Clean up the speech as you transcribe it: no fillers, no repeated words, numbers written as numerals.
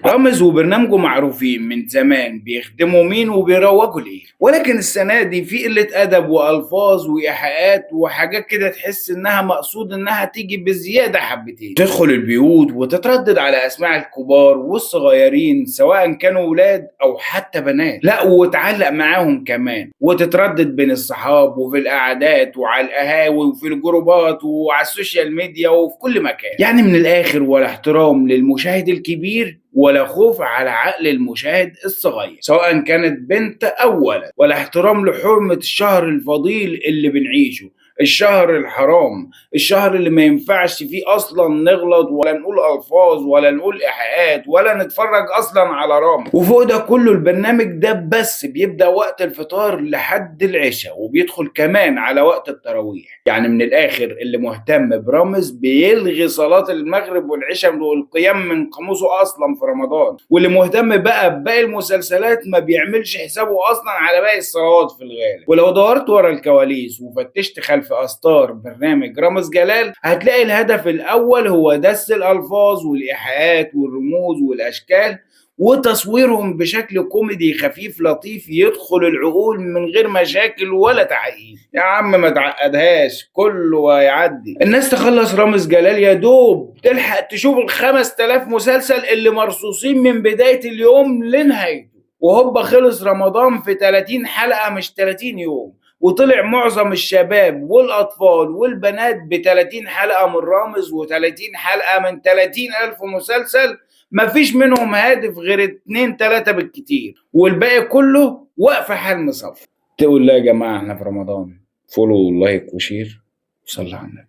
رامز وبرنامجه معروفين من زمان بيخدموا مين وبيروجوا ليه، ولكن السنة دي في قلة أدب وألفاظ وإيحاءات وحاجات كده تحس إنها مقصود إنها تيجي بزيادة حبتين، تدخل البيوت وتتردد على أسماع الكبار والصغيرين سواء كانوا ولاد أو حتى بنات، لا وتعلق معاهم كمان، وتتردد بين الصحاب وفي القعدات وعلى القهاوي وفي الجروبات وعلى ال social media وفي كل مكان. يعني من الآخر ولا احترام للمشاهد الكبير ولا خوف على عقل المشاهد الصغير سواء كانت بنت أو ولد، ولا احترام لحرمة الشهر الفضيل اللي بنعيشه، الشهر الحرام، الشهر اللي ما ينفعش فيه اصلا نغلط ولا نقول الفاظ ولا نقول ايحاءات ولا نتفرج اصلا على رامز. وفوق ده كله البرنامج ده بس بيبدأ وقت الفطار لحد العشاء، وبيدخل كمان على وقت التراويح. يعني من الاخر اللي مهتم برامز بيلغي صلاة المغرب والعشاء والقيام من قاموسه اصلا في رمضان، واللي مهتم بقى بباقي المسلسلات ما بيعملش حسابه اصلا على باقي الصلوات في الغالب. ولو دورت ورا الكواليس وفتشت خلف أستار برنامج رامز جلال هتلاقي الهدف الأول هو دس الألفاظ والإيحاءات والرموز والأشكال وتصويرهم بشكل كوميدي خفيف لطيف يدخل العقول من غير مشاكل ولا تعقيد. يا عم ما تعقدهاش، كله هيعدي. الناس تخلص رامز جلال يا دوب تلحق تشوف ال 5000 مسلسل اللي مرصوصين من بداية اليوم لنهايته، وهوبا خلص رمضان في 30 حلقة مش 30 يوم، وطلع معظم الشباب والأطفال والبنات ب 30 حلقة من رامز و30 حلقة من 30 ألف مسلسل، مفيش منهم هادف غير 2 3 بالكتير، والباقي كله واقفة حال مصف. تقول لا يا جماعة احنا في رمضان، follow و like و share وصلى على النبي.